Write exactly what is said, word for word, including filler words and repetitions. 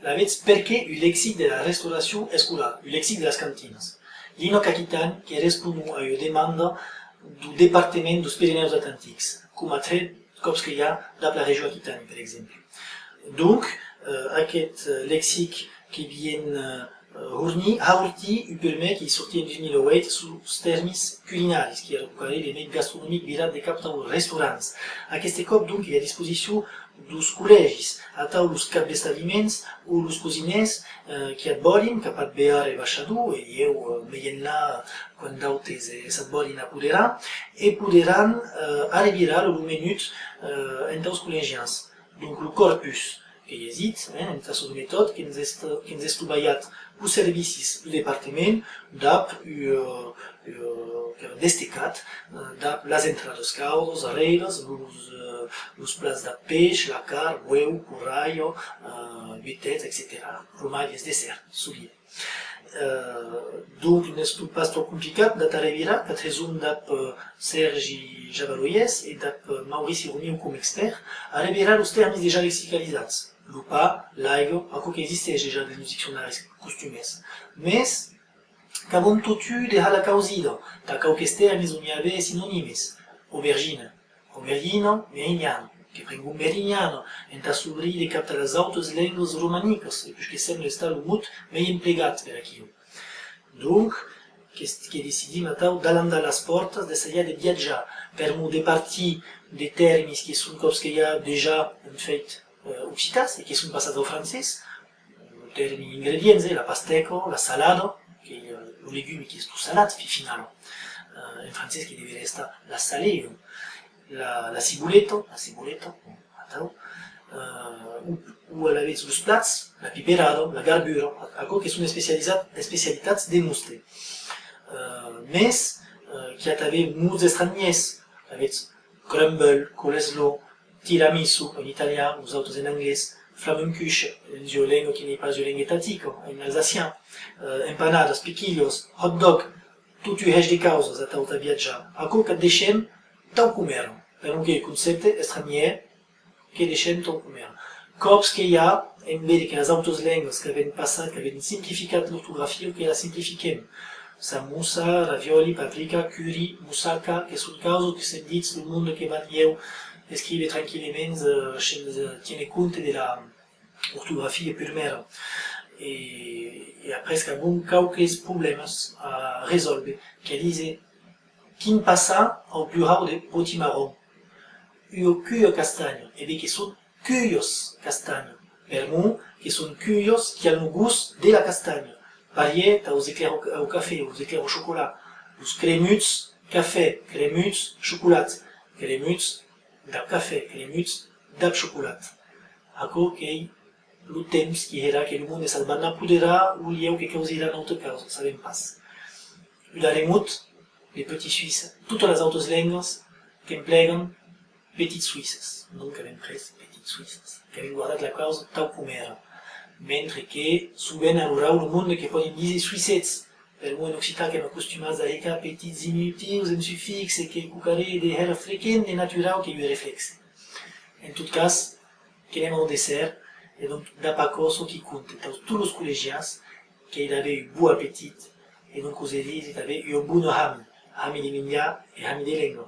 Lavetz perqué un lexic de la restauracion escolara, un lexic de las cantinas? L'INOC Aquitan que responon a ua demanda deu Departament deus Pirenèus Atlantics, coma tres còps que i a dab la region Aquitània, per exemple. Donc, eh, aqueth, eh, lexic que vien, eh, hornir, hortir un prumèr qui sortí en dos mila ueit sus tèrmis culinaris, qui èra quauquarren de mei gastronomic virat de cap taus restaurants. Aqueste còp, donc, ei a disposicion deus collègis, atau los caps d'establiments o los cosinèrs, eh, qui at vòlin, cap at Bearn e Baishador, e ieu, eh, mei enlà, quan d'autes, eh, s'at vòlin apoderar, e poderàn, eh, arrevirar lo, lo menut, eh, entaus collegians. Donc lo corpus, qu'ei esit, eh, entà Sodometòt, que'ns est-, que'ns estobalhat los servicis deu departament dab u, eh, u, qu'èra destecat, eh, dab las entradas caudas, arrèiras, los, eh, los plats dab peish, la carn, ueu, corralha, eh, butèths, etcetèra. Fromalhes, dessèrt, solide. Eh, donc, n'estó pas tròp complicat d'at arrevirar, qu'at reson dab, eh, Sèrgi Javaroyès e dab, eh, Maurici Romiu coma expèrt, arrevirar los tèrmis dejà lexicalizats, lo pan, l'aiga, aquò qu'existeish dejà dens los diccionaris costumèrs. Mès qu'avon totun de har la causida tà quauques tèrmis on i avè sinonimes, aubergina, aubergina, merinhana, que prengon merinhana, entà s'obrir de cap tà las autas lengas romanicas, e puish que sembla estar lo mot mei emplegat per aquiu. Donc, que, que decidim atau d'alandar las pòrtas, d'essajar de viatjar, permor de partir de tèrmis que son còps que i a dejà, en fèit, eh, occitans e que son passats au francés, lo tèrmi ingredients, eh, la pastèca, la salada, qu'ei, eh, lo legumi qui estó salat, fin finala. Eh, en francés que deveré estar la salée, la, la ciboleta, la ciboleta, atau, eh, o, o alavetz los plats, la piperada, la garbura, aquò que son especializat-, especialitats de noste. Eh, mès, eh, qu'i a tanben mots estranhèrs, alavetz crumble, coleslaw, tiramisu en italian, los autes en anglés, Flammkueche, dens ua lenga qui n'ei pas ua lenga etatica, en alsacian, eh, empanadas, piquilhos, hot dog, tot un hèish de causas atau tà viatjar. Aquò qu'at deishèm tau com èra, permor qu'ei un concèpte estranhèr, que deishèm tau com èra. Còps que i a, en veire que las autas lengas qu'avèn passat, qu'avèn simplificat l'ortografia, que la simplifiquem. Samosa, ravioli, paprika, curry, moussaka, que son causas que se'n ditz lo monde que van ieu escríver tranquillements, eh, shens, eh, tiéner compte de la ortografia purmèra. E, e après qu'avon quauques problèmas a resòlver, qu'ei díser quin passar au plurau de potimarron. Ua cua castanha, e ben que son cuas castanhas, permor que son cuas qui an lo gust de la castanha. Parièr taus eclairs au, au cafè, aus eclairs au chocolat, los cremuts cafè, cremuts chocolat, cremuts dab cafè, cremuts dab chocolat. Aquò qu'ei lo temps qui herà que lo monde s'at van apoderar o lhèu que causiràn auta causa, sabem pas. Un darrèr mot, les petits Suisses, totas las autas lengas qu'emplegan petits Suisses, donc qu'avèm pres petits Suisses, qu'avèm guardat la causa tau com èra, mentre que sovent a l'orau lo monde que pòdon díser Suissets, permor en occitan qu'èm acostumats a hicar petits diminutius en sufixe, qu'ei quauquarren de hèra frequent e naturau, qu'ei un reflèxe. En tot cas, que n'èm au dessèrt, e donc dab aquò çò qui compte, taus tots los collegians, qu'ei d'aver un bon apetit, e donc vos desiri tanben ua bona hami, hami de minjar e hami de lenga.